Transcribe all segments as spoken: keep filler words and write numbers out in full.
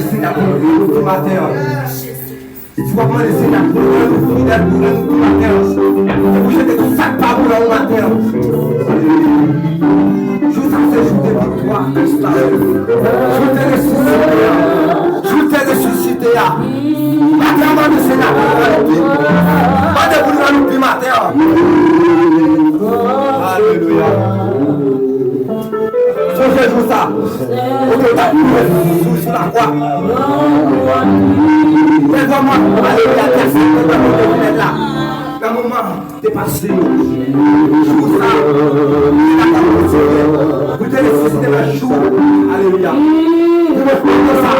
Senyè pou nou pou maten an. Si w ap mande Senyè pou nou rann nou fidèl, pou rann nou pou maten an. Se pou jete tout sa k pa bon nan ou maten an. Jou sa se jou de viktwa Kris la. Jou te resisite a. Jou te resisite a. Maten an, mande Senyè pou nou rann nou pi. Mande pou nou rann nou pi maten an. Alelouya. Sonje jou sa, kote w t ap mouri sou, sou lakwa. Lè vrèman, alelouya, te aksepte nan moman te pase yo. Jou sa, li pa t ap kontinye. Pou te resisite nan jou, alelouya. Pou mwen fè sa.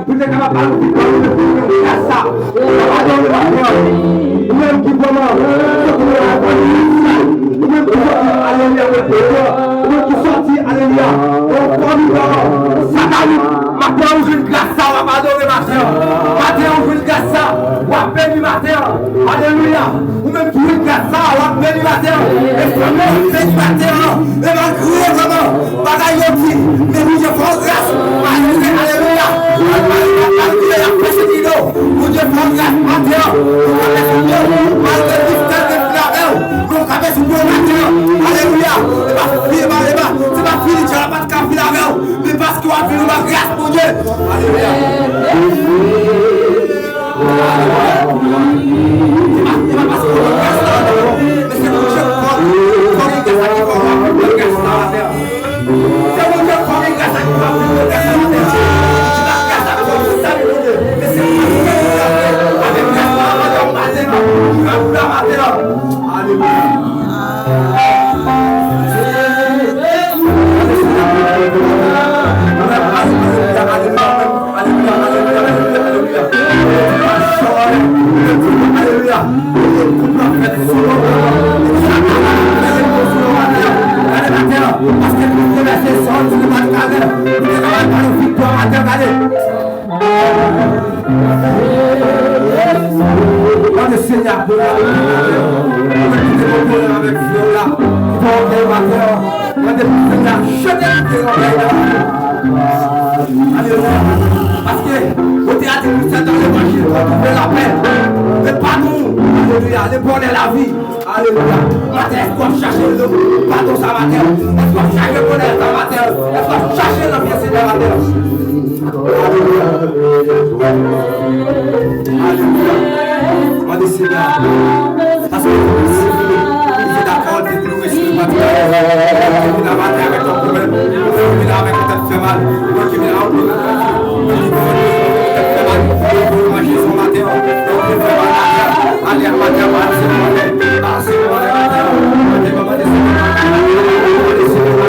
Pou te kapab ba nou viktwa, pou te fè gras sa. Ou kapab adore maten an. Ou menm ki vrèman soti nan lavi, ou menm ki soti, alelouya, nan pèdi, ou menm ki soti, alelouya, nan fòm satanik. Maten an, ou jwenn gras sa, w ap adore maten an. Maten an, ou jwenn gras sa, w ap beni maten an. Alelouya. Ou menm ki jwenn gras sa, w ap beni maten an. E fanmi w ap beni maten an. E malgre vrèman bagay yo di, men Bondye fè w gras. Malgre, alelouya, malgre, malgre y ap pèsekite w, Bondye fè w gras maten an. Ou ka pèsekite w, malgre difikilte vin avè w, men ou ka pèsekite w maten an. Alelouya. E pa, e pa, e pa, se pa fini, dyab la pa t ka vin avè w. Men paske w ap vin, ou ba gras Bondye. Alelouya. Alelouya. Se pa, se pa paske w ap gras la, non. Men se Bondye k fè w, fè w gen gras la ki fè w ap ba gras la atè. Se Bondye k fè w gen gras la ki fè w ap ba gras la atè. Se pa gras la k fè w sali Bondye. Men se paske w ap avèk gras la atè, w maten an, w ap la maten an. Alelouya. Paske nou travèse sa, nou pa t ka wè. Nou te ka wè pa yon viktwa atè, gade. Mande Senyè pou la. Mande pou te konprann avèk frè la. Ki pa antre maten an. Mande pou Senyè chante pou te antre la. Alelouya. Paske, kote a di nou se dans l'évangile qu'on trouve la paix. Le pardon. Alelouya. Le bonheur, la vie. Alelouya. Maten, èske w ap chache padon sa maten? Èske w ap chache bonè sa maten? Èske w ap chache lanmye Senyè maten? Alelouya. Alelouya. Mande Senyè.